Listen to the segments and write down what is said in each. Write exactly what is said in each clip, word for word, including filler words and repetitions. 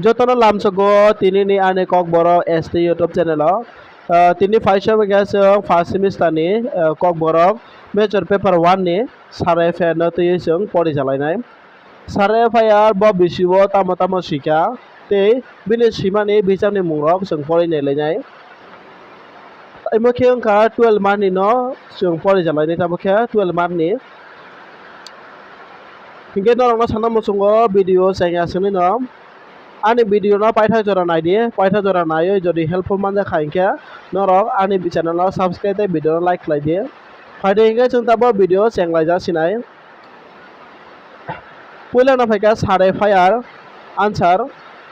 Jotono lamsogo tinini ani Kokborok S T YouTube channel o. Ah, tini phaisa wngkha chwng first semester ni, ah, Kokborok major paper one ni sara F I R no twiwi chwng pori jalainai. Sara F I R bo bisio tamo tamo sikha tei bini simani bichakni mungrok chwng pori nailainai. Imo khe wngkha twelve mark ni no chwng pori jalainai, tamo khe twelve mark ni. Hinkhe norokno sana muchungo video chengya swnwi no. Ani video no paithak jora naidi, paithak jora naiwi jodi helpful manjakha hinkhe norok ani channel no subscribe tei video no like khlaidi. Phaidi hinkhe chwng tabuk video chenglaijak sinai. Puilano phaikha sara F I R answer,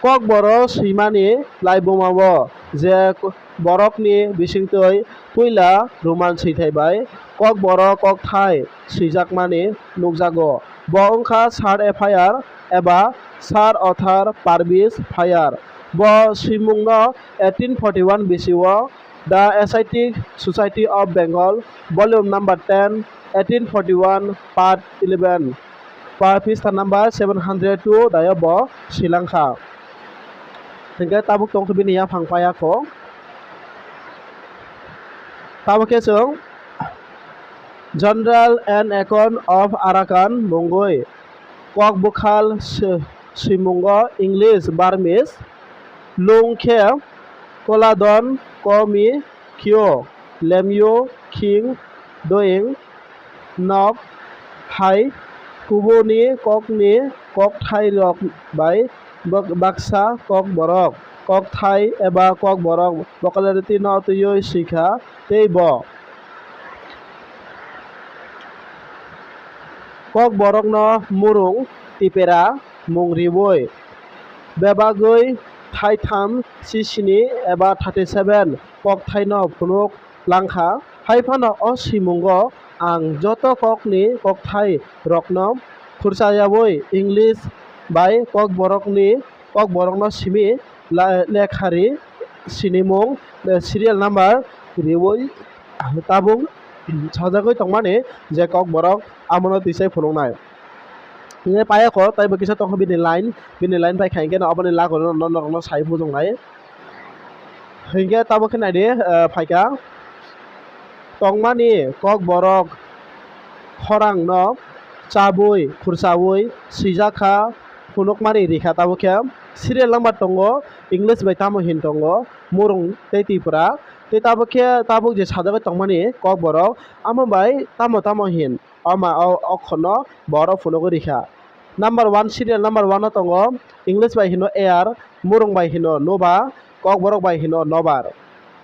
Kokborok swimani laibuma o je borokni bisingtwi puila Roman swithai bai Kokborok kokthai swijakmani nukjago. Bo wngkha sara F I R eba Sir Arthur Purvis F I R. Bo swimungno eighteen forty one bisio The Asiatic Society of Bengal, volume number ten, eighteen forty one, part eleven, pa pista number seven hundred two dayo bo swilangkha. Hinkhe tabuk tongkha bini yaphang payakho. Tabuk khe chwng General and Account of Arakan mungwi Kokbukhal swi-, swimungo English, Burmese, lung khe koladon komi kyo lemyo khing doing nok hai kubuni kokni kokthairok bai bak-, baksa kokborok, kokthai eba kokborok vocabulary no twiwi swikha tei bo Kokborokno murung tipera mung riwi bebagwi thaitham, sisini eba thirty seven kokthaino phunuk langkha. Hai phano o swimungo ang joto kokni kokthairokno khurchayawi English bai kokborokni, kokborokno simi la-, lekhari sinimung, eh, serial number riwi tabuk sajagwi tongmani je kokborok amono tisai phunuknai. Hingke payakho taibo kisa tongkha bini line, bini line paikha hingke no aboni lagono no norokno sai bujoknai. Hingke tabuk khe naidi, eh, phaikha tongmani kokborok khorangno chabwi khurchawi swijakha phunukmani rikha tabuk khe serial number tongo English bai tamo hin tongo murung tei Tripura. Tei tabuk khe tabuk je sajagwi tongmani kokborok, amo bai tamo tamo hin, o ma o okkhorno borok phunugwi rikha. Number one, serial number one o tongo, English bai hino air, murung bai hino noba, kokborok bai hino nobar.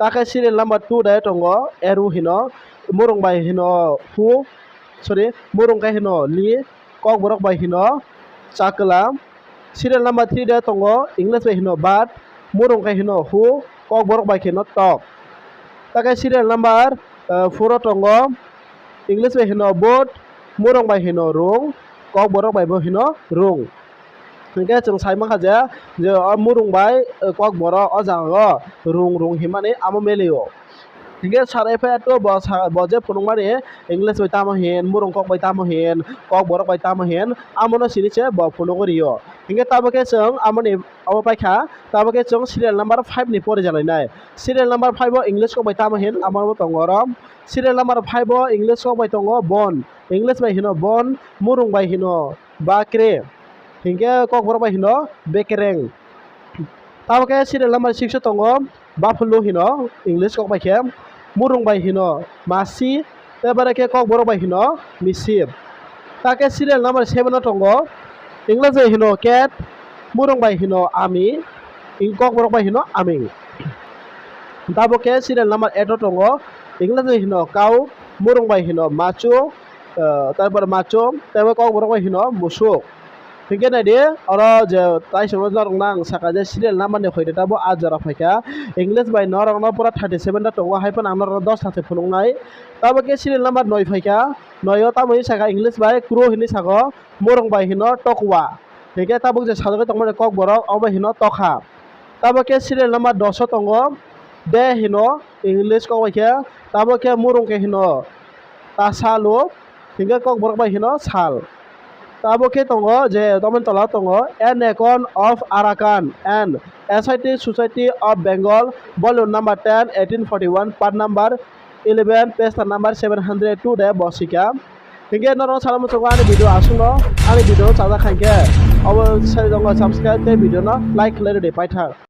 Takhe serial number two dai tongo, eru hino, murung bai hino who, sorry, murung khe hino li, kokborok bai hino chakla. Serial number three de tongo, English bai hino bird, murung khe hino who, kokborok bai hino talk. Takhe serial number, eh, four o tongo, English bai hino boat, murung bai hino rung, kokborok bai bo hino rung. Hingke chwng sai mankha je, je o murung bai, eh, kokborok o jaga o rung rung hinmani amo melio. Hingke sara F I R to bo sa-, bo je phunukmani English bai tamo hin, murung kok bai tamo hin, kokborok bai tamo hin, amono sini se bo phunugwi rio. Hingke tabuk khe chwng amoni obo paikha, tabuk khe chwng serial number five ni pori jalainai. Serial number five o English kok bai tamo hin, amo bo tongo oro. Serial number five o English kok bai tongo bone, English bai hino bone, murung bai hino bakre, hingke kokborok bai hino bekereng. Tabuk khe serial number six o tongo buffalo hino English kok bai khe, murung bai hino masi, tei bare khe kokborok bai hino misip. Takhe serial number seven o tongo English bai hino cat, murung bai hino ami, kokborok bai hino aming. Tabuk khe serial number eight o tongo English bai hino cow, murung bai hino macho, eh, tarpore macho, tei kokborok bai hino musuk. Hingke naidi, oro je taisongno norokno ang saka je serial number ni hoite tabuk a jora phaikha. English bai norokno pura thirty seven ta tongo, hai phano ang norokno dos ta se phunuknai. Tabuk khe serial number noi phaikha, noi o tamo hinwi sakha English bai crow hinwi sako, murung bai hino tokwa. Hingke tabuk je sajagwi tongmani kokborok, obo hino tokha. Tabuk khe serial number dos o tongo, de hino English kok bai khe, tabuk khe murung khe hino tasalo, hingke kokborok bai hino sal. Tabuk khe tongo je tomoni tola tongo An Icon of Arakan and Ascetic Society of Bengal, volume number ten, eighteen forty-one, part number eleven, page number seven hundred two de bo sika. Hinkhe norok sana muchungo ani video aswkno, ani video no chajak khankhe obo sai tongo subscribe tei video no like khlai rwdi paithak.